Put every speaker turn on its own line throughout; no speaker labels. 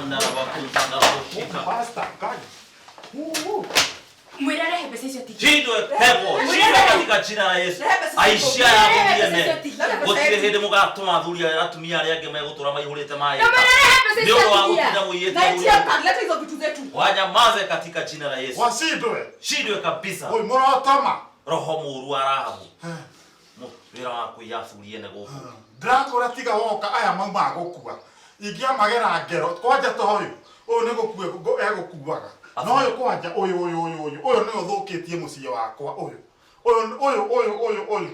Mandarabakundaraboshika.
Pastor, Ngai. Huu.
Mwĩre arehe mbeca icio atigie.
Shindwe pepo, shindwe katika jina la Yesu.
Rehe mbeca
Aishia
ciitũ.
ya
Rehe mbeca
mũthiene.
icio atigie.
Gũtirĩ hĩndĩ mũgatũma athuri arĩa atumia arĩa angĩ megũtũra maihũrĩte maĩ.
Ndamwĩra arehe mbeca
Nĩ
icio
ũndũ wa
atigie.
gũtinda mũiyĩte
Na
athuri.
ATM card, leta hizo vitu zetu.
Wanyamaze katika jina la Yesu.
Wacindwe.
Shindwe kabisa.
Oi, mũrotoma.
Roho mũũru wa Rahabu. Wĩra wa kũiya athuri ene gũkũ.
Ndĩrakũra tiga woka aya maumaga gũkua. Ingĩamagera ngero kwanja ta ũyũ. Ũyũ nĩ gũkua egũkuaga. No ũyũ kwanja ũyũ ũyũ ũyũ ũyũ ũyũ nĩwe ũthũkĩtie mũciĩ wakwa ũyũ. Ũyũ ũyũ ũyũ ũyũ ũyũ.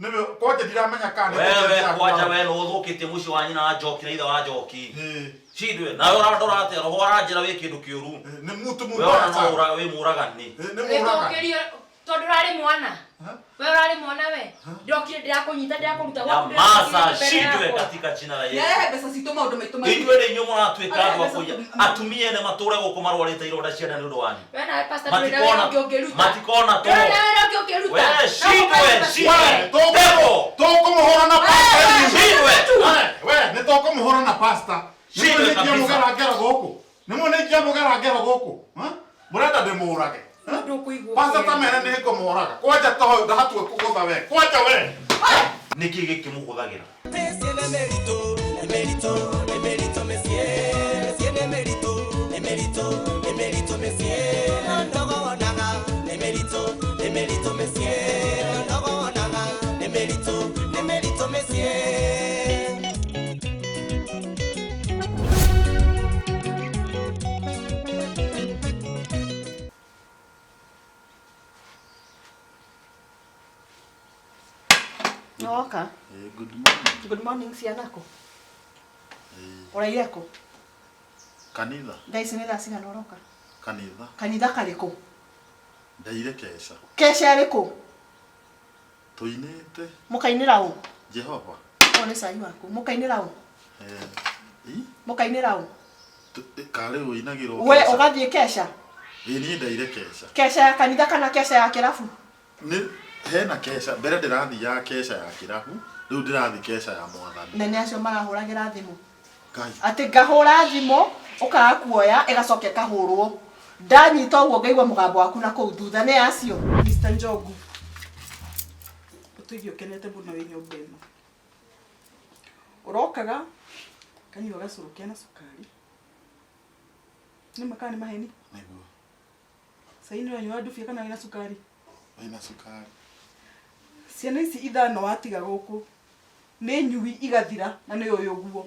Nĩwe kwanja ndiramenya kana nĩ
Wewe
gũteithia
kwanja
akua.
we nĩ ũthũkĩtie mũciĩ wa nyina wa Njoki na ithe wa Njoki.
Ĩĩ.
Shindwe. Nawe ũrandora atĩa? Roho aranjĩra wĩ kĩndũ kĩũru.
Ĩĩ, Nĩ mutu
We ona
mubaya
no
sana.
wĩ mũũragani.
Ĩĩ, Nĩ mũũragani.
Wĩthũkĩrio tondũ ũrarĩ mwana. We ũrarĩ mwana we. Ndokire ndĩrakũnyita ndĩrakũruta gwaku
Nyamaza,
ndĩrakũnyita mbere
shindwe
yakwa.
katika jina la
Na
Yesu.
arehe mbeca citũ maũndũ maitũ mathire.
Inyuĩ nĩ inyuĩ mũratuĩka andũ a
Arehe
kũiya.
mbeca
Atumia ene matũre gũkũ marwarĩte ironda cia nda nĩ ũndũ wanyu.
We nawe pastor ndũrĩ na wĩra
Matikona
ũngĩ ũngĩruta.
matikona
Ndũrĩ na
toro.
wĩra ũngĩ ũngĩruta.
We
No
shindwe,
ũkaruta
shindwe.
We,
Pepo.
tũkũmũhũra na pasta ithuĩ.
Shindwe.
We, we, nĩ tũkũmũhũra na pasta.
Shindwe
Nĩ
kabisa.
mũgera ngero gũkũ. Nĩ mũnĩngia mũgera ngero gũkũ. Ha? Mũrenda ndĩmũrage.
Mũndũ ũkũigua
Pasta ta
ũkĩenda.
mere nĩ ngũmũraga. Kwanja ta ũyũ ndahatua kũgũtha we. Kwanja we.
Nĩkĩ gĩkĩ mũhũthagĩra?
Nĩwoka?
Good morning.
Good morning ciana kũ? Ũraire kũ?
Kanitha,
Thaa ici nĩ thaa cigana ũroka?
kanitha.
Kanitha karĩkũ?
Ndaire keca.
Keca ĩrĩkũ?
Tũinĩte
Mũkainĩra ũ?
Jehova.
Ũyũ nĩ cai waku. Mũkainĩra ũ?
Ĩ,
Mũkainĩra ũ?
karĩ ũinagĩrwo
We ũgathiĩ keca?
Ĩ niĩ ndaire keca.
Keca ya kanitha kana keca ya kĩrabu?
Nĩ hena keca mbere ndĩrathiaga keca ya kĩrabu rĩu ndĩrathiĩ keca ya mwathani.
Nene acio marahũragĩra thimũ.
Ngai.
Atĩ ngahũra thimũ ũkaga kuoya ĩgacoka ĩkahũrwo. Ndanyita ũguo ngaigua mũgambo waku na kũu thutha nĩ acio.
Mr. Njogu ũtũigue ũkenete mũno wĩ nyũmba ĩno ũrokaga kanyua gacũrũ kena cukari nĩ ma kana nĩ maheni
Nĩguo.
cai nĩ ũranyua ndubia kana wĩna cukari
Wĩna cukari.
ciana ici ithano watiga gũkũ nĩ nyui igathira na nĩ ũyũ ũguo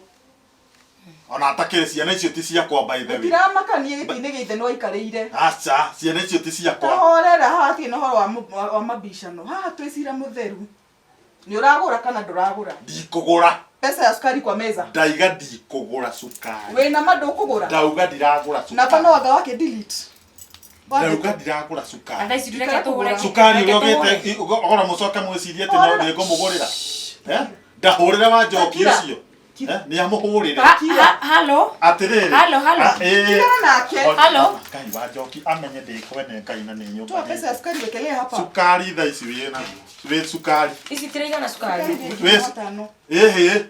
Ona atakĩrĩ ciana icio ti ciakwa by the way.
gũtiramakanie gĩtĩ-inĩ gĩa ithe nĩ waikarĩire
Aca, ciana icio ti ciakwa.
tahorera haha hatirĩ na ũhoro wa wa mabicano haha twĩ cira mũtheru nĩ ũragũra kana ndũragũra
Ndikũgũra.
pesa ya cukari kwa meza
Ndaiga ndikũgũra cukari.
wĩna ma ndũkũgũra
Ndauga ndiragũra
na
cukari.
bano wanga wake delete
Ndauga ndiragũra
Na
cukari.
thaa ici ndũreke tũgũre.
Cukari
Reke
ũrĩa
tũgũre.
ũgĩte ogora mũcoke mwĩcirie atĩ no nĩngũmũgũrĩra. Eh? Ndahũrĩre wa njoki
Kira.
ũcio.
Kira.
Eh? Nĩamũhũrĩre.
Halo.
Atĩrĩrĩ.
Halo, halo.
Ah, ĩĩ.
Tigana nake.
Halo.
Ngai wa njoki amenye ndĩkwene Ngai na nĩ nyũmba.
Toa pesa ya sukari wekelea hapa.
Cukari thaa ici wĩ naguo. Wĩ cukari.
Ici tiraigana cukari.
Wĩ
Matano.
ĩhĩ.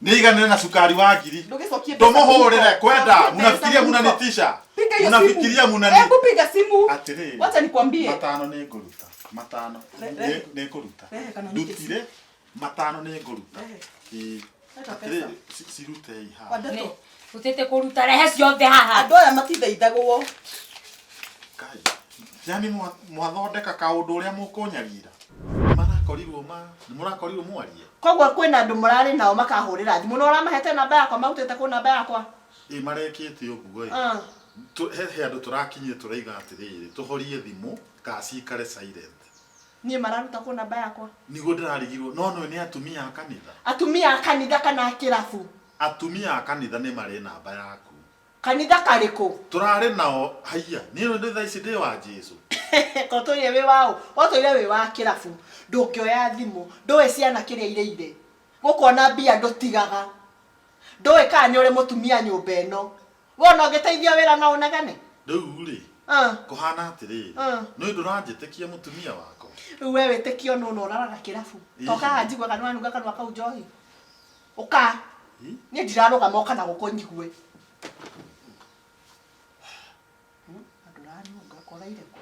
Nĩ iganĩre na cukari wa ngiri.
Ndũgĩcokie mbeca
Tumuhũrĩre
mfuko.
kwenda.
Cokia mbeca
Munafikiria
mfuko.
munanitisha.
Piga hiyo
Munafikiria
simu.
munani.
Hebu piga simu.
Atĩrĩrĩ.
Wacha nikwambie.
Matano nĩ ngũruta. Matano.
Rehe.
Nĩ ngũruta.
Rehe kana nyite
Ndutire matano nĩ ngũruta.
Rehe.
Ĩĩ.
Leta
Atĩrĩrĩ,
pesa.
cirutei haha.
Wandeto.
Tũtĩte kũruta rehe ciothe haha.
Andũ aya matithaithagwo.
Ngai. Yani mwathondeka kaũndũ ũrĩa mũkũnyarira. Marakorirwo ma nĩmũrakorirwo mwarie.
Koguo kwĩna andũ mũrarĩ nao makahũrĩra thimũ na ũramahete namba yakwa marutĩte kũ namba yakwa?
Ĩ marekĩte ũguo ĩ.
Ah.
He handũ tũrakinyire tũraiga atĩrĩrĩ tũhorie thimũ kana cikare silent.
Niĩ mararuta kũ namba yakwa?
Niguo ndĩrarigirwo no no nĩ atumia a kanitha.
Atumia a kanitha kana a kĩrabu?
Atumia a kanitha nĩ marĩ namba yaku.
Kanitha karĩkũ?
Tũrarĩ nao haiya niĩ ndĩ thaa ici ndĩ wa Jesũ.
Ko tũire wĩ wa ũ? Watũire wĩ wa kĩrabu. Ndũngĩoya thimũ. Ndũĩ ciana kĩrĩa irĩire. Gũkũ ona mbia ndũtigaga. Ndũĩ kana nĩ ũrĩ mũtumia nyũmba ĩno. We ona ũngĩteithio wĩra no ũnegene?
Rĩu rĩ kũhana atĩrĩrĩ nĩ ndũranjĩtĩkia mũtumia wakwa.
Rĩu we wĩtĩkio nũ na ũraraga kĩrabu? Toka haha njiguaga nĩ wanunga kanua kau njohi. Ũka. Niĩ ndirarũgama ũka na gũkũ njigue. Koraire kũ?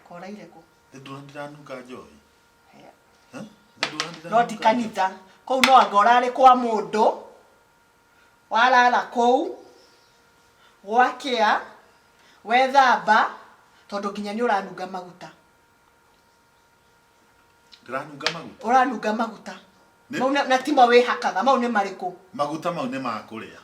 Koraire kũ?
Ndũra ndiranunga njohi.
Haya.
Eh? Ndũra ndiranunga
No ti kanitha kũu, no anga ũrarĩ kwa mũndũ warara kũu gwakĩa wethamba, tondũ nginya nĩ ũranunga maguta.
Ndiranunga maguta.
Ũranunga maguta. Mau na timo wĩhakaga mau nĩ marĩkũ?
Maguta mau nĩ ma kũrĩa.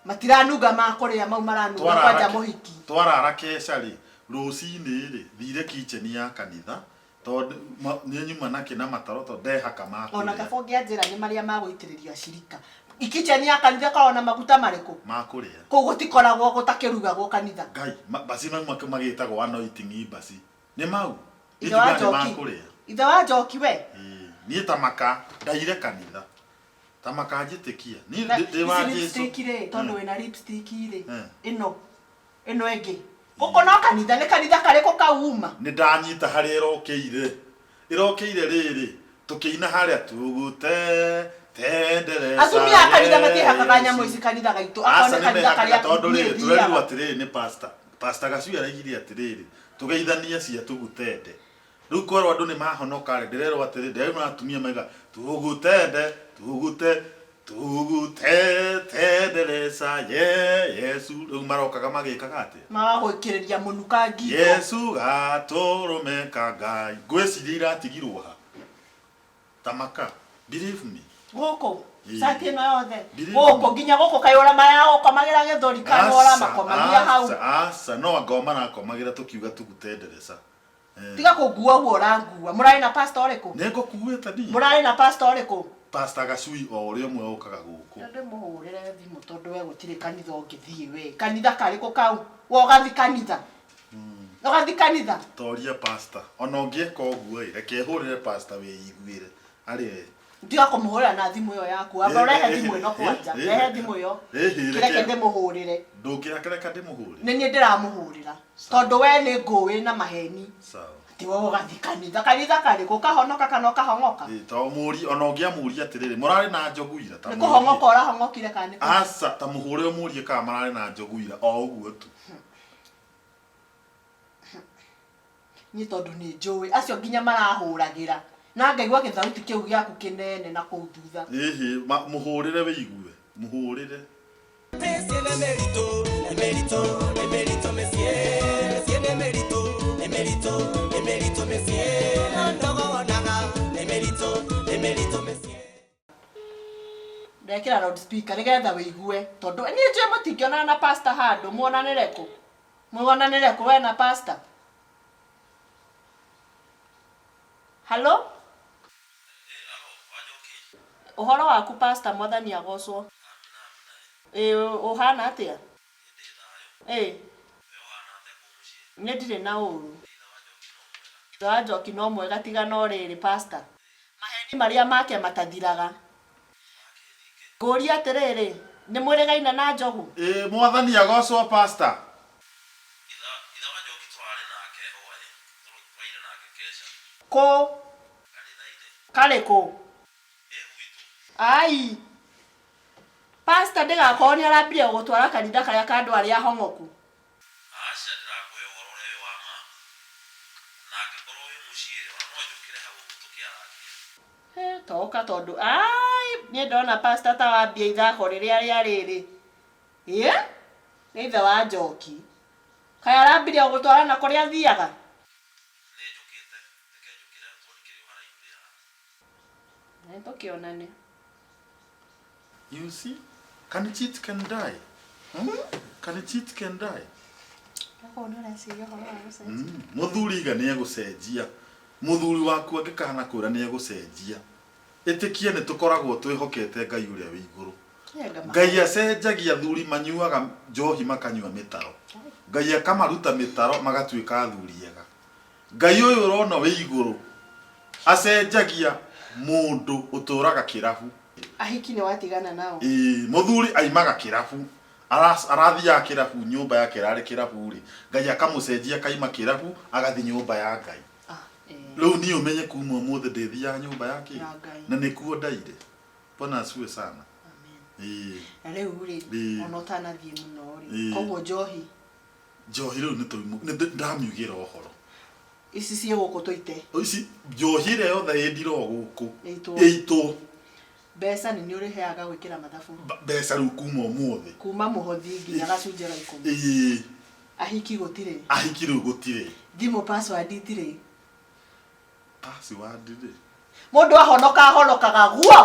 Matiranunga ma kũrĩa, mau maranunga kwanja mũhiki.
Twarara keca rĩ, rũcinĩ rĩ, thire kitchen ya kanitha tondũ nĩ nyuma nakĩ na mataro tondũ ndehaka ma
Ona
kũrĩa.
kaba ũngĩanjĩra nĩ marĩa ma gũitĩrĩrio acirika. Ikicheni ya kanitha ĩkoragwo na maguta marĩkũ?
Ma kũrĩa.
Kũu gũtikoragwo gũtakĩrugagwo kanitha.
Ngai, baci mau magĩtagwo anointing baci nĩ mau.
Ithe wa
Nĩ ma
Njoki.
kũrĩa.
Ithe wa Njoki we.
Ĩĩ, niĩ ta maka ndaire kanitha, ta maka njĩtĩkia niĩ
Na
ndĩ wa
ici
Jesu.
lipstick rĩ, tondũ wĩna lipstick rĩ, ĩno ĩno ĩngĩ gũkũ no kanitha, nĩ kanitha karĩkũ kau uma?
Nĩ ndanyita harĩa ĩrokĩire, ĩrokĩire rĩrĩ tũkĩina harĩa tugute tendereza.
Atumia a kanitha matiĩhakaga nyamũ ici kanitha gaitũ, akorwo
Aca
nĩ
nĩ
kanitha
mehakaga
karĩa
tondũ
niĩ
rĩrĩ tũrerirwo
thiaga.
atĩrĩrĩ nĩ pastor, pastor Gacui araigire atĩrĩrĩ tũgeithanie cia tugutende. Rĩu kwerwo andũ nĩ mahonoka rĩ, ndĩrerwo atĩrĩ, ndĩrerwo atumia maiga tugutende tugute tugute tendereza ye Yesu. Rĩu marokaga magĩkaga atĩa?
Magagũikĩrĩria mũnuka ngingo.
Yesu gatũrũme ka Ngai. Ngwĩciria iratigirwo ha? Tamaka, believe me.
Gũkũ
Ĩĩ.
cati ĩno yothe
Believe
gũkũ
me.
nginya gũkũ kaĩ ũra maragũkomagĩra gĩthũri kana ũramakomagia hau?
Aca, aca, no anga o marakomagĩra tũkiuga tugutendereza.
Tiga kũngua ũguo ũrangua. Mũrarĩ na pastor ũrĩkũ?
Nĩ ngũkuĩte niĩ.
Mũrarĩ na pastor ũrĩkũ?
Pastor Gacui o ũrĩa ũmwe ũkaga gũkũ.
Ndĩmũhũrĩre thimũ tondũ we gũtirĩ kanitha ũngĩthiĩ we. Kanitha karĩkũ kau? We ũgathi kanitha? Ũgathi kanitha?
Toria pastor. Ona ũngĩeka ũguo ĩ, reke hũrĩre pastor wĩiguĩre. Arĩ we.
Tiga kũmũhũrĩra na thimũ ĩyo yaku. Amba ũrehe thimũ ĩno kwanja. Rehe thimũ ĩyo. Kĩreke ndĩmũhũrĩre.
Ndũngĩrakereka ndĩmũhũrĩre.
Nĩ niĩ ndĩramũhũrĩra. Tondũ we nĩ ngũĩ na maheni.
Sawa.
Atĩ we ũgathi kanitha. Kanitha karĩkũ? Ũkahonoka kana ũkahong'oka?
Ĩ, to mũrie, ona ũngĩamũria atĩrĩrĩ, mũrarĩ na njogu ira ta
Nĩ
mũrie.
kũhong'oka ũrahong'okire kana nĩ kũ-
Aca, ta mũhũre ũmũrie kana mararĩ na njogu ira o ũguo tu.
Niĩ tondũ nĩ njũĩ acio nginya marahũragĩra na ngaigua gĩthauti kĩu gĩaku kĩnene na kũu thutha.
Ĩhĩ, mũhũrĩre wĩigue, mũhũrĩre.
Mĩciĩ nĩ mĩritũ, nĩ mĩritũ, nĩ mĩritũ mĩciĩ. Mĩciĩ nĩ mĩritũ, nĩ mĩritũ, nĩ mĩritũ mĩciĩ. No ndogo wonaga, nĩ mĩritũ, nĩ mĩritũ mĩciĩ.
Ndekĩra loudspeaker nĩgetha wĩigue tondũ niĩ njũĩ mũtingĩonana na pastor handũ. Muonanĩre kũ? Muonanĩre kũ we na pastor? Hello? Ũhoro waku pastor, mwathani agocwo. Ĩ, ũhana atĩa? Ĩ, nĩ ndirĩ na ũru. Ithe wa Njoki no mwega tiga no rĩrĩ pastor. Maheni marĩa make matathiraga. Ngũria atĩrĩrĩ, nĩ mwĩrĩgaine na njogu?
Ĩ, mwathani agocwo pastor.
Ithe wa Njoki tũrarĩ nake hwaĩ, tũraire nake keca.
Kũ?
Kanitha-inĩ.
Karĩkũ?
Ĩ gwitũ.
Ai. Pastor ndĩgakorwo nĩ arambirie gũgũtwara kanitha karĩa ka andũ arĩa ahong'oku.
Aca, ndĩrakũhe ũhoro ũrĩa wĩ wa ma. Na angĩkorwo wĩ mũciĩ rĩ, ona no njũkĩre hau ũguo tũkĩarangie.
He, toka tondũ ai niĩ ndona pastor ta wambia ithako rĩrĩa rĩa rĩrĩ. Ĩ? Nĩ ithe wa Njoki. Kaĩ arambirie gũgũtwara na kũrĩa athiaga?
Nĩ njũkĩte, reke njũkĩre hau tondũ ndikĩrĩ o haraihu ndĩ haha.
Nĩ tũkĩonane.
You see? Can cheat can die. Can cheat can die.
Akorwo nĩ ũreciria ũhoro wa gũcenjia.
Mũthuri iga nĩ egũcenjia. Mũthuri waku angĩkahana kwĩra nĩ egũcenjia. Ĩtĩkia nĩ tũkoragwo twĩhokete Ngai ũrĩa wĩ igũrũ. Ngai acenjagia athuri manyuaga njohi makanyua mĩtaro. Ngai akamaruta mĩtaro magatuĩka athuri ega. Ngai ũyũ ũrona wĩ igũrũ acenjagia mũndũ ũtũraga kĩrabu.
Ahiki nĩ watigana nao.
Ĩĩ, mũthuri aimaga kĩrabu, arathiaga kĩrabu, nyũmba yake ĩrarĩ kĩrabu rĩ, Ngai akamũcenjia akaima kĩrabu agathiĩ nyũmba ya Ngai. Rĩu niĩ ũmenye kuma ũmũthĩ ndĩthiaga nyũmba ya kĩ?
Ya Ngai.
Na nĩkuo ndaire. Bwana asifiwe sana.
Amen.
Ĩĩ.
Na rĩu rĩ,
Ĩĩ.
ona ũtanathiĩ mũno rĩ,
Ĩĩ.
koguo njohi
Njohi rĩu nĩ tũimu nĩ ndamiugĩra ũhoro.
Ici ciĩ gũkũ tũite.
Ici njohi ĩrĩa yothe ĩ ndiroo gũkũ.
Ĩitwo.
Ĩitwo.
Mbeca nĩ nĩ ũrĩheaga gwĩkĩra mathabu.
Mbeca rĩu kuma ũmũthĩ.
Kuma mũhothi nginya gacunjĩ ga ikũmi.
Ĩĩ.
Ahiki gũtirĩ.
Ahiki rĩu gũtirĩ.
Thimũ password itirĩ.
Password rĩ.
Mũndũ ahonoka ahonokaga guo.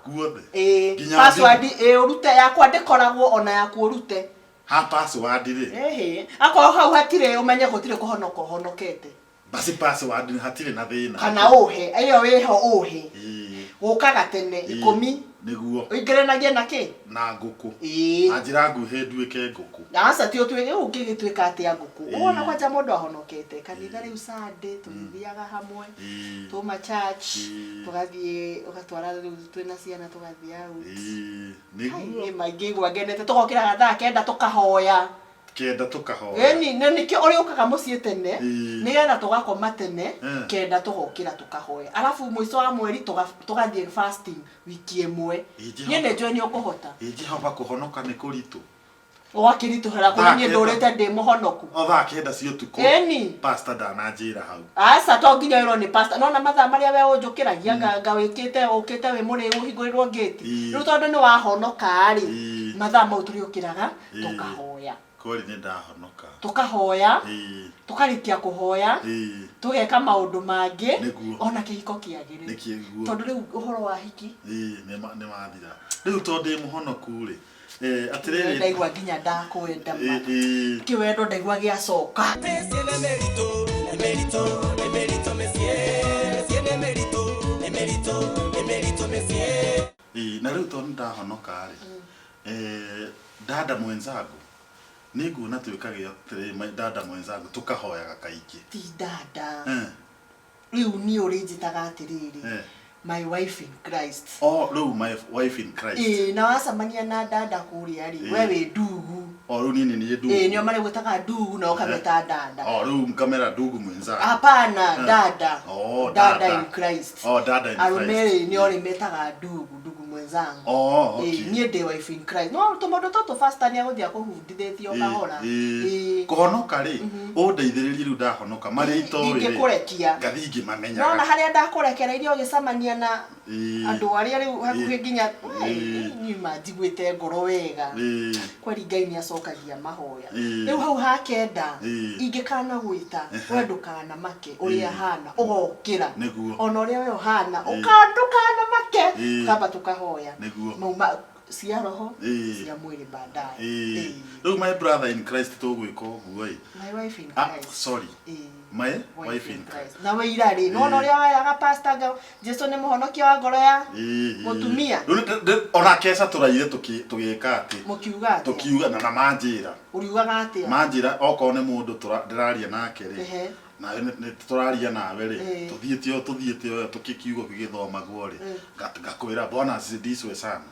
Guothe.
Ĩĩ.
Nginya
Password
thimũ.
ĩĩ ũrute yakwa ndĩkoragwo ona yaku ũrute.
Ha password rĩ.
Ĩhĩ. Akorwo hau hatirĩ ũmenye gũtirĩ kũhonoka ũhonokete.
Basi password hatirĩ na thĩna.
Kana ũhe. Ĩyo ĩho ũhe.
Ĩĩ.
Gũkaga tene
Ĩĩ.
ikũmi.
Nĩguo.
Ũingĩranagie na kĩ?
Na ngũkũ.
Ĩĩ.
Na njĩra nguhĩ nduĩke ngũkũ.
Aca ti ũtuĩke rĩu ũngĩgĩtuĩka atĩa ngũkũ.
Ĩĩ.
Wona kwanja mũndũ ahonokete. Kanitha rĩu Sunday tũgĩthiaga hamwe.
Ĩĩ.
Tuma church.
Ĩĩ.
Tũgathiĩ ũgatwara rĩu twĩna ciana tũgathiĩ out.
Ĩĩ.
Ai,
Nĩguo.
nĩ ma ingĩigua ngenete tũgokĩraga thaa kenda tũkahoya.
Kenda tũkahoya.
Ĩni na nĩkĩo ũrĩũkaga mũciĩ tene
Ĩĩ.
nĩgetha tũgakoma tene
Eh.
kenda tũgokĩra tũkahoya arabu mũico wa mweri tũgathiĩ fasting wiki ĩmwe.
Ĩĩ,
Niĩ
Jehova.
nĩ njũĩ nĩ ũkũhota.
Ĩĩ Jehova kũhonoka nĩ kũritũ.
Ũgakĩritũhĩra kũrĩ
Thaa
niĩ
kenda.
ndũrĩte ndĩ mũhonoku.
O thaa kenda cia ũtukũ.
Ĩni.
Pastor ndananjĩra hau.
Aca to nginya wĩrwo nĩ pastor. Nona mathaa marĩa we ũnjũkĩragia nga wĩkĩte ũkĩte wĩ mũrĩu ũhingũrĩrwo ngĩti.
Ĩĩ.
Rĩu tondũ nĩ wahonoka rĩ,
Ĩĩ.
mathaa mau tũrĩũkĩraga
Ĩĩ.
tũkahoya.
Kweli nĩ ndahonoka.
Tũkahoya,
Ĩĩ.
tũkarĩkia kũhoya,
Ĩĩ.
tũgeka maũndũ mangĩ
Nĩguo.
ona kĩhiko kĩagĩrĩre.
Nĩkĩguo.
Tondũ rĩu ũhoro wa hiki
Ĩĩ nĩ wathira. Rĩu tondũ ndĩ mũhonoku rĩ. Atĩrĩrĩ.
Ndaigua nginya ndakwenda ma.
Ĩĩ.
Kĩwendo ndaigua gĩacoka.
Mĩciĩ nĩ mĩritũ, nĩ mĩritũ, nĩ mĩritũ mĩciĩ. Mĩciĩ nĩ mĩritũ, nĩ mĩritũ, nĩ mĩritũ mĩciĩ.
Ĩĩ na rĩu tondũ ndahonoka rĩ. Dada mwenzangu. Nĩ nguona twĩkage atĩrĩ dada mwenzangu tũkahoyaga kaingĩ.
Ti dada. Rĩu niĩ ũrĩnjĩtaga atĩrĩrĩ. My wife in Christ.
Oh, rĩu my wife in Christ.
Ĩĩ na wacemania na dada kũrĩa rĩ,
Ĩĩ.
we wĩ ndugu.
O rĩu niĩ nĩ niĩ ndugu.
Ĩĩ nĩo marĩgwĩtaga ndugu na ũkameta dada.
O rĩu ngamera ndugu mwenzangu.
Hapana, dada.
Oh,
Dada
dada.
in Christ.
Oh, dada in
Arũme
Christ.
rĩ nĩo ũrĩmetaga ndugu, ndugu mwenzangu.
Oh, okay.
Ĩĩ niĩ ndĩ wife in Christ. No tũmaũndũ tũtũ pastor nĩegũthiĩ akũbundithĩtie o kahora.
Ĩĩ.
Ĩĩ.
Kũhonoka rĩ, ũndeithĩrĩrie rĩu ndahonoka marĩa itoĩ rĩ.
Ndingĩkũrekia.
Ngathiĩ ngĩmamenyaga.
Nona harĩa ndakũrekereirie ũgĩcemania na
Ĩĩ.
andũ arĩa rĩu hakuhĩ
Ĩĩ.
nginya
Ĩĩ.
nyuma njiguĩte ngoro wega.
Ĩĩ.
Kweli Ngai nĩ acokagia mahoya.
Ĩĩ.
Rĩu hau ha kenda
Ĩĩ.
ingĩkana gwĩta we ndũkanamake ũrĩa
Ĩĩ.
hana ũgokĩra.
Nĩguo.
Ona ũrĩa we ũhana
Ĩĩ.
ndũkanamake
Ĩĩ.
kamba tũkahoya.
Nĩguo.
Mauma cia roho
Ĩĩ.
cia mwĩrĩ baadaye.
Ĩĩ.
Ĩĩ.
Rĩu my brother in Christ tũgwĩka ũguo ĩ.
My wife in
Ah,
Christ.
sorry.
Ĩĩ.
My wife in Christ.
Na we ira rĩ nĩwona ũrĩa weraga pastor nga Jesu nĩ mũhonokia wa ngoro ya
Ĩĩ, ĩĩ.
Mũtumia.
Rĩu ona keca tũraire tũgĩka atĩ.
Mũkiuga atĩa?
Tũkiuga na manjĩra.
Ũriugaga atĩa?
Manjĩra okorwo nĩ mũndũ ndĩraria nake rĩ.
Ehe.
Nawe nĩ tũraria nawe rĩ.
Ĩĩ.
Tũthiĩte o tũthiĩte o tũkĩkiugo gĩgĩthomagwo rĩ. Ngakwĩra Bwana azidishwe sana.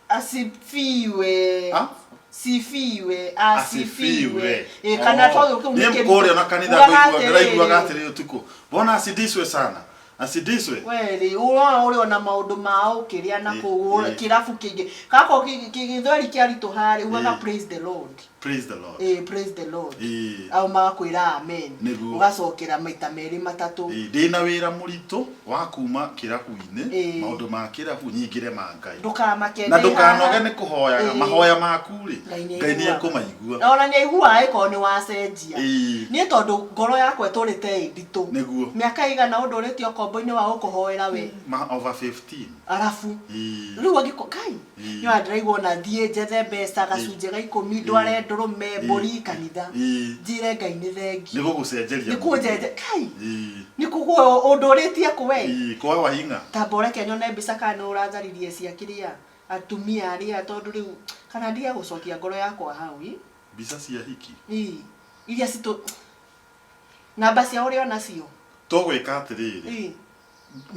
Asifiwe.
Ah?
Sifiwe,
Asifiwe.
asifiwe. Ĩĩ kana to kĩu
Niĩ
nĩ
kũrĩa na kanitha
Ugaga
ngũigua ndĩraiguaga
atĩrĩrĩ.
atĩrĩ ũtukũ. Bwana azidishwe sana. Azidishwe.
We rĩ ũrona ũrĩ ona maũndũ ma ũkĩrĩa na
Ĩĩ,
kũu
ĩĩ.
kĩrabu kĩngĩ gako gĩthweri kĩaritũha rĩ ugaga
Ĩĩ.
praise the Lord.
Praise the Lord.
Ĩĩ praise the Lord.
Ĩĩ.
Au magakwĩra amen.
Nĩguo.
Ũgacokera maita merĩ matatũ.
Ĩĩ, ndĩna wĩra mũritũ wa kuma kĩrabu-inĩ
Ĩĩ.
maũndũ ma kĩrabu nyingĩre ma Ngai
Ndũkamake
na
ndĩ
ndũkanoge
haha.
nĩ kũhoyaga
Ĩĩ.
mahoya maku rĩ
Ngai nĩ
Ngai nĩ
aiguaga.
ekũmaigua
Na ona nĩ aiguaga ĩkorwo nĩ wacenjia.
Ĩĩ.
Niĩ tondũ ngoro yakwa ĩtũrĩte ĩ nditũ.
Nĩguo.
Mĩaka ĩigana ũndũ ũrĩte ũkombo-inĩ wa gũkũhoera we.
Ma over 15.
Arabu.
Ĩĩ.
Rĩu angĩko Ngai.
Ĩĩ.
Nĩ ndĩraigua ona thiĩ njethe mbeca gacunjĩ ga ikũmi ndware ndũrũme mbũri kanitha.
Ĩĩ.
Njĩre Ngai nĩ thengiũ.
Nĩ gũgũcenjeria.
Nĩ kũnjenje Ngai.
Ĩĩ.
Nĩ kũguo ũndũrĩtie kũ we.
Ĩĩ, kwa wahinga.
Tamba ũreke nyone mbica kana nĩ ũratharirie cia kĩrĩa atumia arĩa tondũ rĩu kana ndige gũcokia ngoro yakwa hau ĩ.
Mbica cia hiki.
Ĩĩ. Iria citũ namba cia ũrĩa onacio.
Tũgwĩka atĩrĩrĩ.
Ĩĩ.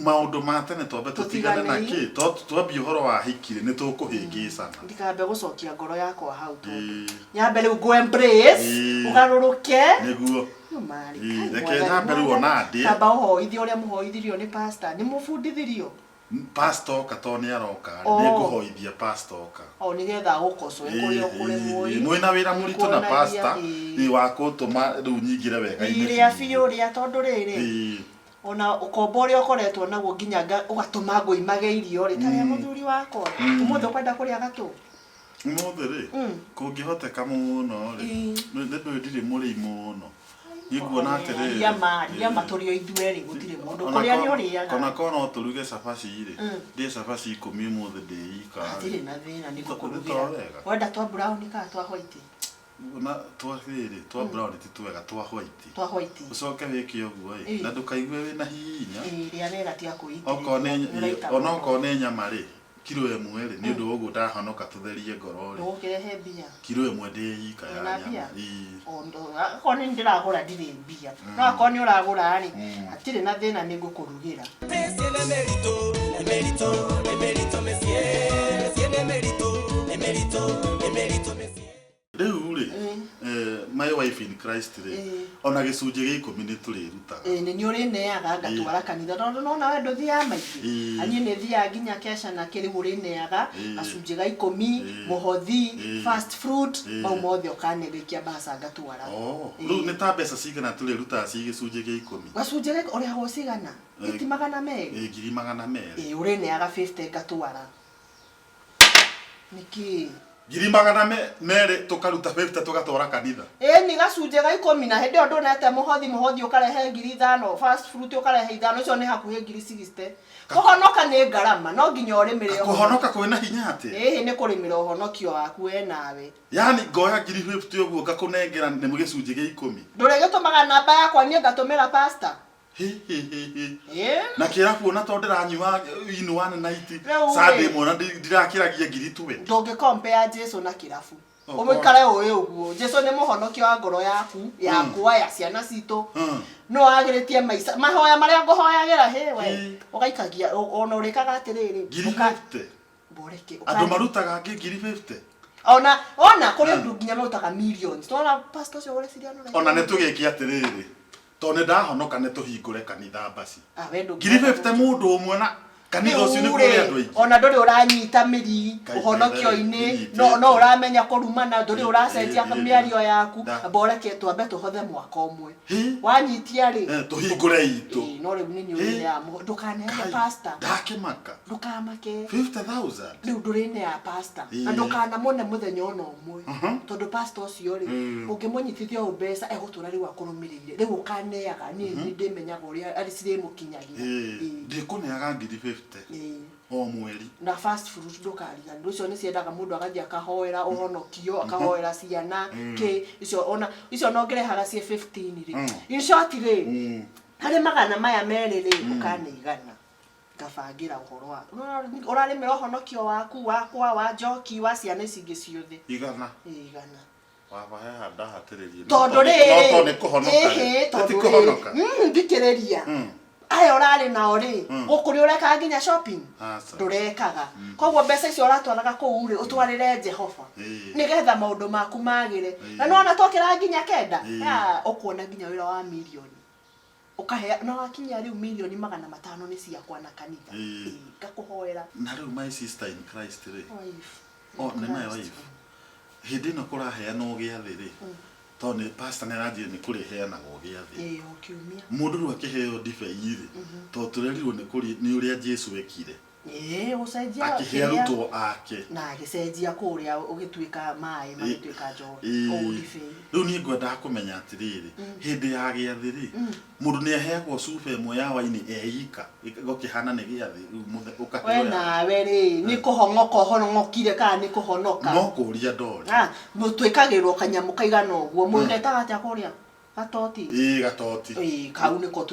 Maũndũ ma tene twambe tũtigane na
Tũtiganei.
kĩ twambie ũhoro wa hiki rĩ nĩ tũkũhĩngĩcana.
Ndikambe gũcokia ngoro yakwa hau tondũ
Ĩĩ.
nyambe rĩu ngũ embrace
Ĩĩ.
ũgarũrũke.
Nĩguo.
Rĩu marĩ,
Ĩĩ,
Ngai
reke
mwathani,
nyambe rĩu ona ndĩe.
Kamba ũhoithie ũrĩa mũhoithirio nĩ pastor nĩ mũbundithirio.
Pastor oka to nĩ aroka
Oh.
nĩ ngũhoithia pastor oka.
O nĩgetha agũkocoe kũrĩa ũkũremwo ĩ.
Mwĩna wĩra mũritũ na
Nĩkuonagia,
pastor
ĩĩ.
ĩ wa kũtũma rĩu nyingĩre wega-inĩ.
Rĩa biũ rĩa tondũ rĩrĩ
Ĩĩ.
ona ũkombo ũrĩa ũkoretwo naguo nginya ũgatũma ngũimage irio rĩ tarĩa mũthuri wakwa ũmũthĩ ũkwenda kũrĩa gatũ.
Ũmũthĩ rĩ kũngĩhoteka mũno rĩ
Ĩĩ.
nĩ ndũĩ ndirĩ mũrĩi mũno niĩ nguona atĩrĩrĩ
Ria ma ria ma tũrĩ o ithuerĩ gũtirĩ mũndũ kũrĩa nĩ ũrĩaga.
Kona korwo no tũruge cabaci rĩ ndĩe cabaci 10 ũmũthĩ ndĩ ika rĩ.
Hatirĩ na thĩna nĩ
Nĩ to
ngũkũrugĩra.
wega.
Wenda twa brown kana twa white?
Na twa rĩrĩ twa brown ti twega twa white.
Twa white.
Ũcoke wĩke ũguo ĩ
Ĩĩ.
na ndũkaigue wĩna hinya.
Ĩĩ rĩa wega tiga kwĩitĩrĩria.
Okorwo nĩ
Nĩũraita
ona
mũno.
okorwo nĩ nyama rĩ kiro ĩmwe rĩ nĩ ũndũ wa ũguo ndahonoka tũtherie ngoro rĩ
Ndũgũkĩrehe mbia.
kiro ĩmwe ndĩ ika ya
Wĩna
nyama.
mbia?
Ĩĩ.
Akorwo nĩ ndĩragũra ndirĩ mbia no akorwo nĩ ũragũra rĩ hatirĩ na thĩna nĩ ngũkũrugĩra.
Mĩciĩ nĩ mĩritũ, nĩ mĩritũ, nĩ mĩritũ mĩciĩ. Mĩciĩ nĩ mĩritũ, nĩ mĩritũ, nĩ mĩritũ mĩciĩ.
Rĩu rĩ my wife in Christ rĩ
Ĩĩ.
ona gĩcunjĩ gĩa 10 nĩ tũrĩrutaga.
Ĩĩ nĩ niĩ ũrĩneaga ngatwara kanitha tondũ nona we ndũthiaga maingĩ
Ĩĩ.
na niĩ nĩ thiaga nginya kesha na kĩrĩ ũrĩneaga
Ĩĩ.
gacunjĩ ga 10
Ĩĩ.
mũhothi
Ĩĩ.
first fruit
Ĩĩ.
mau mothe ũkanengeikia mbaca ngatwara.
Oh,
Ĩĩ.
rĩu nĩ ta mbeca cigana tũrĩrutaga ci gĩcunjĩ gĩa 10?
Gacunjĩ ga ũrĩhagwo cigana?
Ĩĩ.
Iti 200?
Ĩĩ, ngiri 200.
Ĩĩ ũrĩneaga 50 ngatwara. Nĩkĩ?
Ngiri 200 tũkaruta 50 tũgatwara kanitha.
Ĩĩ nĩ gacunjĩ ga 10 na hĩndĩ ĩyo ndũnete mũhothi mũhothi ũkarehe ngiri 5 first fruit ũkarehe 5 icio nĩ hakuhĩ ngiri 60. Kũhonoka nĩ ngarama no nginya ũrĩmĩre ũhonokio.
Kũhonoka kwĩna hinya atĩa?
Ĩhĩ nĩ kũrĩmĩra ũhonokio waku we nawe.
Yaani ngoya ngiri 50 ũguo ngakũnengera nĩ gĩcunjĩ gĩa 10.
Ndũrĩgĩtũmaga namba yakwa niĩ ngatũmĩra pastor.
Hi, hi, hi, hi.
Ĩĩ.
Na kĩrabu ona to ndĩranyua in one night
Rĩu rĩ.
Sunday ĩmwe ona ndirakĩragia ngiri 20.
Ndũngĩ compare Jesu na kĩrabu.
Oh,
Ũmũikare ũĩ ũguo. Jesu nĩ mũhonokia wa ngoro yaku, yakwa, ya ciana citũ. No agĩrĩtie maica mahoya marĩa ngũhoyagĩra hĩ we
Ĩĩ.
ũgaikagia ona ũrĩkaga atĩrĩrĩ
Ngiri 50.
mboreke
Andũ marutaga angĩ ngiri 50.
ona ona kũrĩ andũ nginya marutaga millions tona pastor ũcio ũreciria nĩ
Ona nĩ tũgĩke atĩrĩrĩ tondũ nĩ ndahonoka nĩ tũhingũre kanitha mbaci.
ah we ndũngĩ
Ngiri 50 mũndũ ũmwe na kanitha ũcio nĩ
Rĩu
kũrĩ
rĩ,
andũ aingĩ.
ona ndũrĩ ũranyita mĩri
Kai,
ũhonokio-inĩ
nyitĩte.
no ũramenya kũrumana ndũrĩ ũracenjia
Ĩĩ, ĩĩ,
mĩario yaku
Nda-
mboreke twambe tũhothe mwaka ũmwe
Hĩ?
wanyitia rĩ
Eh, tũhingũre itũ.
Ĩĩ, no rĩu nĩ
Hĩ?
ũrĩneaga ndũkaneane
Kai,
pastor
Ndakĩmaka.
ndũkamake
50,000.
rĩu ndũrĩnea pastor na
Ĩĩ.
ndũkanamone mũthenya ona ũmwe tondũ pastor ũcio rĩ ũngĩmũnyitithia ũũ mbeca egũtũra rĩu akũrũmĩrĩire rĩu ũkaneaga niĩ nĩ ndĩmenyaga ũrĩa arĩ cirĩmũkinyagia
Ĩĩ,
Ĩĩ,
ndĩkũneaga ngiri 50
ĩĩ.
o mweri.
Na fast fruit ndũkariganĩrwo icio nĩ ciendaga mũndũ agathiĩ akahoera ũhonokio akahoera ciana kĩ icio ona icio no ngĩrehaga ciĩ 15 rĩ in short rĩ harĩ 200 rĩ ũkane 100 ngabangĩra ũhoro wa ũrarĩmĩra ũhonokio waku wakwa wa njoki wa ciana ici ingĩ ciothe
100.
Ĩĩ, 100.
Baba haha ndahatĩrĩrie.
Tondũ
No
rĩrĩ
tondũ nĩ kũhonoka rĩ.
ĩhĩ,
Ti
tondũ
kũhonoka.
rĩrĩ thikĩrĩria aya ũrarĩ nao rĩ gũkũ nĩ ũrekaga nginya shopping
Aca.
ndũrekaga koguo mbeca icio ũratwaraga kũu rĩ ũtwarĩre Jehova
Ĩĩ.
nĩgetha maũndũ maku magĩre
Ĩĩ.
na nĩwona twokĩra nginya 9
Ĩĩ.
ya ũkuona nginya wĩra wa mirioni ũkahea na wakinya rĩu mirioni 500 nĩ ciakwa na kanitha
Ĩĩ.
Ĩĩ, ngakũhoera
Na rĩu my sister in Christ rĩ.
Wife.
Oh, nĩ my
Christ.
wife. Hĩndĩ ĩno kũraheanwo gĩathĩ rĩ. Tondũ nĩ pastor nĩ aranjĩra nĩ kũrĩheanagwo gĩathĩ.
Ĩĩ, o kiumia.
Mũndũ rĩu akĩheo ndibei rĩ tondũ tũrerirwo nĩ kũrĩ nĩ ũrĩa Jesu ekire.
Ĩĩ, gũcenjia
Akĩhe
kĩrĩa-
arutwo ake.
Na agĩcenjia kũrĩa ũgĩtuĩka maĩ magĩtuĩka njohi
Ĩĩ.
kũu ndibei.
Rĩu niĩ ngwendaga kũmenya atĩrĩrĩ hĩndĩ ya gĩathĩ rĩ mũndũ nĩ aheagwo cuba ĩmwe ya waini eika gũkĩhana nĩ gĩathĩ rĩu ũkaheo
We
ya-
nawe rĩ nĩ kũhong'oka ũhong'okire kana nĩ kũhonoka?
No kũria ndori.
Ah, twĩkagĩrwo kanyamũ kaigana ũguo mũgetaga atĩa kũrĩa gatoti?
Ĩĩ gatoti.
Ĩĩ, kau nĩko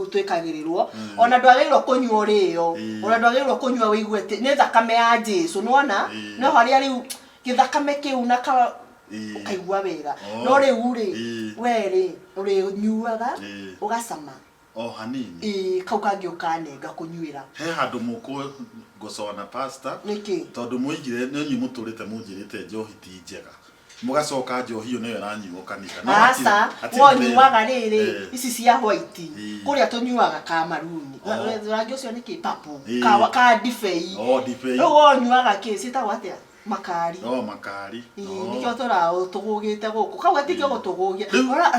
twĩkagĩrĩrwo ona ndwagĩrĩirwo kũnyua ũrĩo
Ĩĩ.
ona ndwagĩrĩirwo kũnyua wĩigue atĩ nĩ thakame ya Jesu nĩwona
Ĩĩ.
no harĩa rĩu gĩthakame kĩu na ka
Ĩĩ.
ũkaigua wega
Oh.
no rĩu rĩ
Ĩĩ.
we rĩ ũrĩnyuaga
Ĩĩ.
ũgacama
O hanini.
Ĩĩ, kau kangĩ ũkanenga kũnyuĩra.
He handũ mũkũ ngũcona pastor
Nĩkĩ?
tondũ mũigire nĩ inyuĩ mũtũrĩte mũnjĩrĩte njohi ti njega. Mũgacoka njohi ĩyo nĩyo ĩranyuo kanitha. No hatirĩ-
Aca,
hatirĩ
wonyuaga
thĩna.
rĩrĩ
Eh.
ici cia white
Ĩĩ.
kũrĩa tũnyuaga ka maruni.
Oh.
Rangi ũcio nĩ kĩ purple
Ĩĩ.
ka ndibei.
Oh, ndibei.
Rĩu wonyuaga kĩ ciĩtagwo atĩa? Makari.
Oh, makari.
Ĩĩ,
Oh.
nĩkĩo tũratũgũgĩte gũkũ kau gatikĩo gũtũgũgia.
Rĩu-
Ora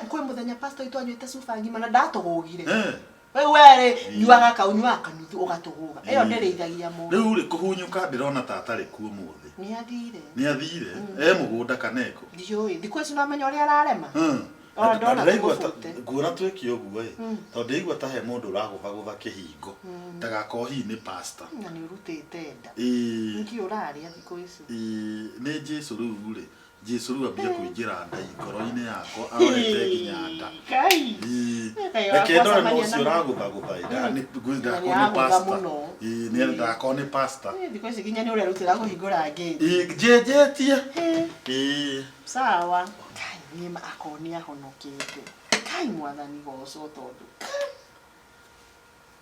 kwĩ mũthenya pastor witũ anyuĩte cuba ng'ima na ndatũgũgire.
Eh.
Rĩu werĩ nyuaga kau nyuaga kanuthu ũgatũgũga. Ĩyo
Ĩĩ.
ndĩrĩithagia mũndũ.
Rĩu rĩ kũhunyũka ndĩrona ta atarĩ kuo ũmũthĩ.
Nĩ athire.
Nĩ athire e mũgũnda kana ekũ.
Ndiũĩ thikũ ici nĩwamenya ũrĩa ararema.
Hmm.
Ona
Na
ndona
ndĩraigua ta-
tũmũbute.
nguona twĩke ũguo ĩ tondũ ndĩraigua ta he mũndũ ũragũthagũtha kĩhingo ndagakorwo hihi nĩ pastor.
Na nĩ ũrutĩte nda.
Ĩĩ.
Nĩkĩ ũrarĩa thikũ ici?
Ĩĩ, nĩ Jesu rĩu rĩ Jesu rĩu ambia kũingĩra nda ngoro-inĩ yakwa arorete nginya nda.
Ngai.
Ĩĩ.
Ngai
Reke
wakwa
ndore no
cemania
ũcio
na-
ũragũthagũtha ĩ,
Na
ndakorwo nĩ
nĩaragũtha
pastor.
mũno.
Ĩĩ, nĩ ndakorwo nĩ pastor.
Ĩ, thikũ ici nginya nĩ ũrerutĩra kũhingũra ngĩti.
Ĩĩ, njenjetie.
Ĩ,
Ĩĩ.
sawa. Kai niĩ ma akorwo nĩ ahonokete. Kai mwathani gocwo tondũ kai,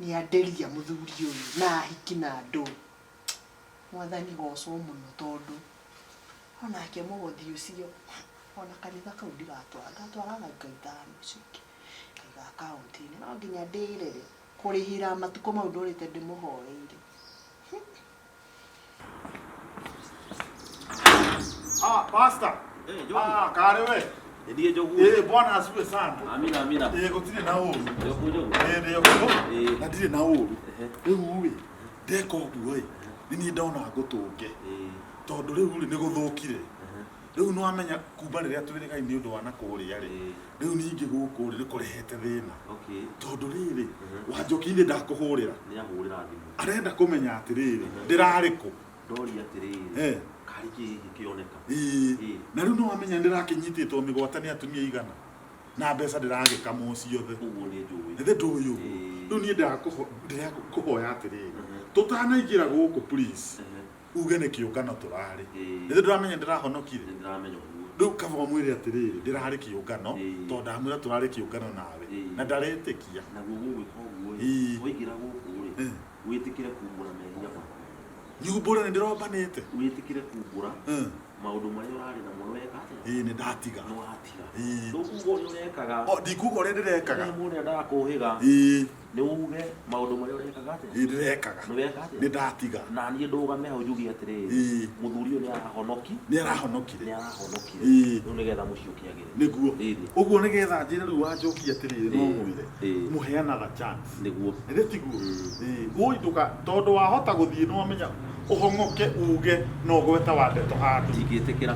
nĩ anderia mũthuri ũyũ na ahiki na andũ. Mwathani gocwo mũno tondũ onake mũgothi ũcio ona kanitha kau ndigatwara ngatwaraga nga ithano ciki ngaiga akaunti-inĩ no nginya ndĩrere kũrĩhĩra matukũ mau ndũrĩte ndĩmũhoeire.
Ah, pastor. Ah, karĩ we.
Nĩ niĩ Njogu.
Ĩĩ, bwana asifiwe sana.
Amina amina.
Ĩĩ, gũtirĩ na ũru.
Njogu Njogu.
Ĩĩ, ndĩ okuo.
Ĩĩ.
Na ndirĩ na ũru. Rĩu rĩ, ndeka ũguo ĩ, nĩ niĩ ndona ngũtũnge.
Ĩĩ.
Tondũ rĩu rĩ, nĩ gũthũkire. Rĩu nĩ wamenya kuma rĩrĩa twĩrĩgai nĩ ũndũ wa na kũrĩa rĩ,
Ĩĩ.
rĩu ningĩ gũkũ rĩ, nĩ kũrehete thĩna.
Okay.
Tondũ rĩrĩ, Wanjoki-inĩ ndakũhũrĩra.
Nĩ ahũrĩra thimũ.
Arenda kũmenya atĩrĩrĩ, ndĩrarĩ kũ.
Ndoria atĩrĩrĩ.
Eh.
Karĩ kĩ gĩkĩ kĩoneka.
Ĩĩ.
Ĩĩ.
Na rĩu nĩ wamenya ndĩrakĩnyitĩtwo mĩgwate nĩ atumia igana. Na mbeca ndĩragĩkamwo ciothe.
Ũguo nĩ njũĩ.
Nĩ ndũĩ ũguo.
Ĩĩ.
Rĩu niĩ ndĩrakũhoya atĩrĩrĩ, tũtanaingĩra gũkũ please, uge nĩ kĩũngano tũrarĩ.
Ĩĩ.
Nĩ ndĩramenya ndĩrahonokire.
Nĩ ndĩramenya ũguo.
Rĩu kaba ũmwĩre atĩrĩrĩ, ndĩrarĩ kĩũngano,
Ĩĩ.
tondũ ndamwĩra tũrarĩ kĩũngano nawe.
Ĩĩ.
Na ndaretĩkia.
Naguo gũgwĩka ũguo rĩ.
Ĩĩ.
Waingĩra gũkũ rĩ.
Ĩĩ.
Wĩtĩkĩre kumbũra mehia maku.
Nyumbũre nĩ ndĩrombanĩte.
Wĩtĩkĩre kumbũra
Ĩĩ.
maũndũ marĩa ũrarĩ namo nĩ weka atĩa?
Ĩĩ, nĩ ndatiga.
Nĩ watiga.
Ĩĩ.
Ndũkuga ũrĩa ũrekaga.
O, ndikuga ũrĩa ndĩrekaga.
Rĩrĩa mũndũ endaga kũhĩga.
Ĩĩ.
Nĩ uge maũndũ marĩa ũrekaga atĩa?
Ĩĩ, ndĩrekaga.
Nĩ weka atĩa?
Nĩ ndatiga.
Na niĩ ndũgame hau njuge atĩrĩrĩ.
Ĩĩ.
Mũthuri ũyũ nĩ arahonoki.
Nĩ arahonokire.
Nĩ arahonokire.
Ĩĩ.
Rĩu nĩgetha mũciĩ ũkĩagĩre.
Nĩguo.
Ĩĩ.
Ũguo nĩgetha njĩre rĩu Wanjoki atĩrĩrĩ no
Ĩĩ.
mwĩre.
Ĩĩ.
Mũhe another chance.
Nĩguo.
Ĩthĩ tiguo? Ĩĩ. Wũi ndũka tondũ wahota gũthiĩ nĩ wamenya ũhong'oke uge no gweta wa ndeto handũ.
Ndingĩtĩkĩra.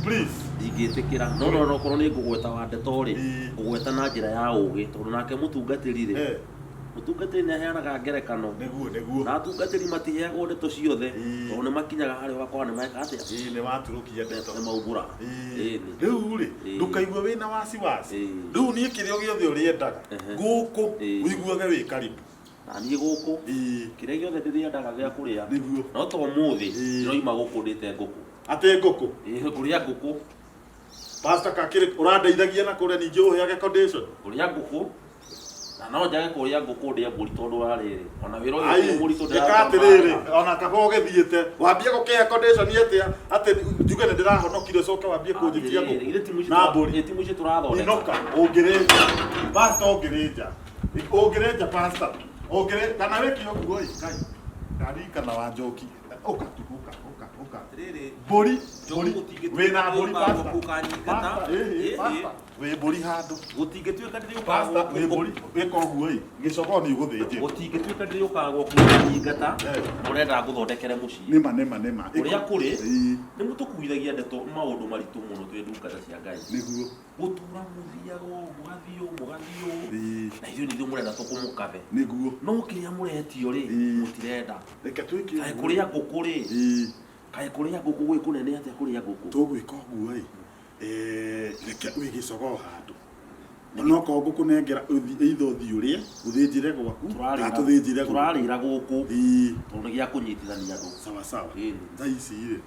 Please.
Ndingĩtĩkĩra. No no no korwo nĩ ngũgweta wa ndeto rĩ,
Ĩĩ.
ngũgweta na njĩra ya ũgĩ tondũ nake mũtungatĩri rĩ,
Eh.
mũtungatĩri nĩ aheanaga ngerekano.
Nĩguo nĩguo.
Na atungatĩri matiheagwo ndeto ciothe
Ĩĩ.
tondũ nĩ makinyaga harĩa ũgakora nĩ meka atĩa?
Ĩĩ nĩ waturũkia ndeto.
Nĩ maumbũra.
Ĩĩ.
Ĩĩ-nĩ.
Rĩu rĩ,
Ĩĩ.
ndũkaigue wĩna wasiwasi.
Ĩĩ.
Rĩu niĩ kĩrĩa gĩothe ũrĩendaga
Ehe.
gũkũ
Ĩĩ.
ũiguage wĩ karibu.
Na niĩ gũkũ
Ĩĩ.
kĩrĩa gĩothe ndĩrĩendaga gĩa kũrĩa
Nĩguo.
no to ũmũthĩ
Ĩĩ.
ndĩroima gũkũ ndĩte ngũkũ.
Atĩ ngũkũ.
Ĩĩ ngũrĩa ngũkũ,
Pastor kakĩrĩ ũrandeithagia na kũrĩa ningĩ ũheage condition.
ngũrĩa ngũkũ na no njage kũrĩa ngũkũ ndĩe mbũri tondũ wa rĩrĩ ona wĩra ũyũ
Ai,
ti mũritũ
ĩka atĩrĩrĩ ona kaba ũgĩthiĩte wambie gũkĩhe condition atĩa atĩ njuge nĩ ndĩrahonokire ũcoke wambie kũnjĩtia ngũkũ na mbũri.
ti mũciĩ tũrathondeka.
Inoka ũngĩrĩnja pastor ũngĩrĩnja ũngĩrĩnja pastor ũngĩrĩ kana wĩke ũguo ĩ kai ndarikana wa Njoki ũka tu ũka ũka ũka
Atĩrĩrĩ,
mbũri
Njogu
mbũri
gũtingĩtuĩka
wĩna mbũri
ndĩrĩũkaga
pastor
gwaku ũkanyingata.
Pastor, ĩ, ĩ,
Ĩ, ĩ.
pastor wĩ mbũri handũ
Gũtingĩtuĩka ndĩrĩũkaga
pastor wĩ
gwaku
mbũri wĩka ũguo ĩ gĩcogoo nĩ ũgũthĩnjĩrwo
gũtingĩtuĩka ndĩrĩũkaga gwaku ũkanyingata
Eh.
ũrenda ngũthondekere mũciĩ
nĩma nĩma nĩma
Ũrĩa kũrĩ?
Ĩ,
nĩ mũtũkuithagia ndeto maũndũ maritũ mũno twĩ ndungata cia Ngai
nĩguo
gũtũra mũthiaga ũũ mũgathiĩ ũũ mũgathiĩ ũũ
Ĩ,
na ithuĩ nĩ ithuĩ mũrenda tũkũmũkathe
nĩguo
no kĩrĩa mũretio rĩ
Ĩ.
mũtirenda
reke twĩke
kaĩ
ũguo.
kũrĩa ngũkũ rĩ
Ĩ,
kaĩ kũrĩa ngũkũ gwĩ kũnene atĩa kũrĩa ngũkũ
tũgwĩka ũguo ĩ reke wĩ gĩcogoo handũ onokorwo ngũkũnengera either ũthiĩ ũrĩe ũthĩnjĩre gwaku kana tũthĩnjĩre gwaku.
Tũrarĩra gũkũ
Ĩ,
tondũ nĩ gĩa kũnyitithania andũ.
Sawa sawa.
Ĩni.
Thaa ici rĩ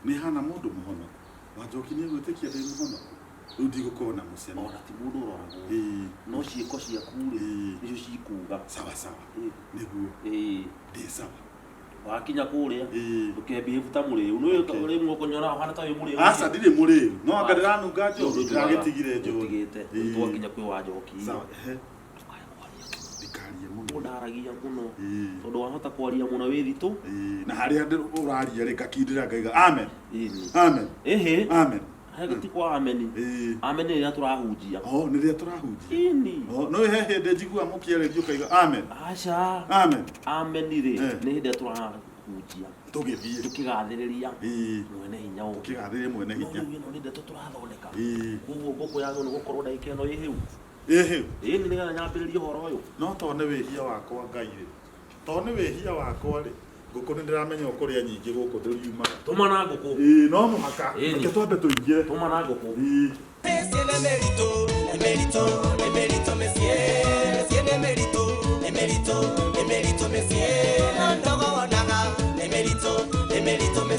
nĩ hana mũndũ mũhonoku Wanjoki nĩ egwĩtĩkia ndĩ mũhonoku rĩu ndigũkorwo na mũcene.
Ona ti mũndũ ũroragwo
Ĩ,
no ciĩko ciaku rĩ
Ĩ.
nĩcio cikuga.
Sawa sawa.
Ĩ.
Nĩguo.
Ĩ.
Ndĩ sawa.
Wakinya kũrĩa
Ĩĩ.
ndũkebehave ta mũrĩu. Nĩ
Okay.
ũrĩ mũkũnyona ũhana ta wĩ mũrĩu.
Aca ndirĩ mũrĩu. No anga ndĩranunga njohi. Ndĩragĩtigire njohi.
Ũtigĩte.
Ĩĩ.
Twakinya kwĩ wa njoki.
Sawa. Ehe. Ndikarie mũno.
Mũndaragia mũno.
Ĩĩ.
Tondũ wahota kwaria mũno wĩ thitũ.
Ĩĩ. Na harĩa ũraria rĩ ngakindĩra ngaiga amen.
Ĩni.
Amen.
Ĩhĩ.
Amen.
He ti kwa ameni.
Ĩĩ.
Ameni rĩrĩa tũrahunjia.
Oh, nĩ rĩrĩa tũrahunjia.
Ĩni.
Oh, no he hĩndĩ njiguaga mũkĩarĩrio ũkaiga amen.
Aca.
Amen.
Ameni rĩ
Eh.
nĩ hĩndĩ ĩrĩa tũrahunjia.
Tũgĩthiĩ.
Tũkĩgathĩrĩria
Ĩĩ.
mwene hinya wothe.
Tũkĩgathĩrĩria mwene
No
hinya.
rĩu ĩno nĩ ndeto tũrathondeka.
Ĩĩ.
Koguo ngũkũ yagĩrĩirwo nĩ gũkorwo ndagĩka ĩno ĩ hĩu.
Ĩhĩ.
Ĩni nĩgetha nyambĩrĩrie ũhoro ũyũ.
No to nĩ wĩhia wakwa Ngai rĩ. To nĩ wĩhia wakwa rĩ. Ngũkũ nĩ ndĩramenya ũkũrĩa nyingĩ gũkũ ndĩriumaga.
Tũmana ngũkũ.
Ĩĩ no mũhaka.
Ĩni.
Reke twambe tũingĩre.
Tũmana ngũkũ.
Ĩĩ.
Mĩciĩ nĩ mĩritũ, nĩ mĩritũ, nĩ mĩritũ mĩciĩ. Mĩciĩ nĩ mĩritũ, nĩ mĩritũ, nĩ mĩritũ mĩciĩ. No ndogo wonaga, nĩ mĩritũ, nĩ mĩritũ mĩciĩ.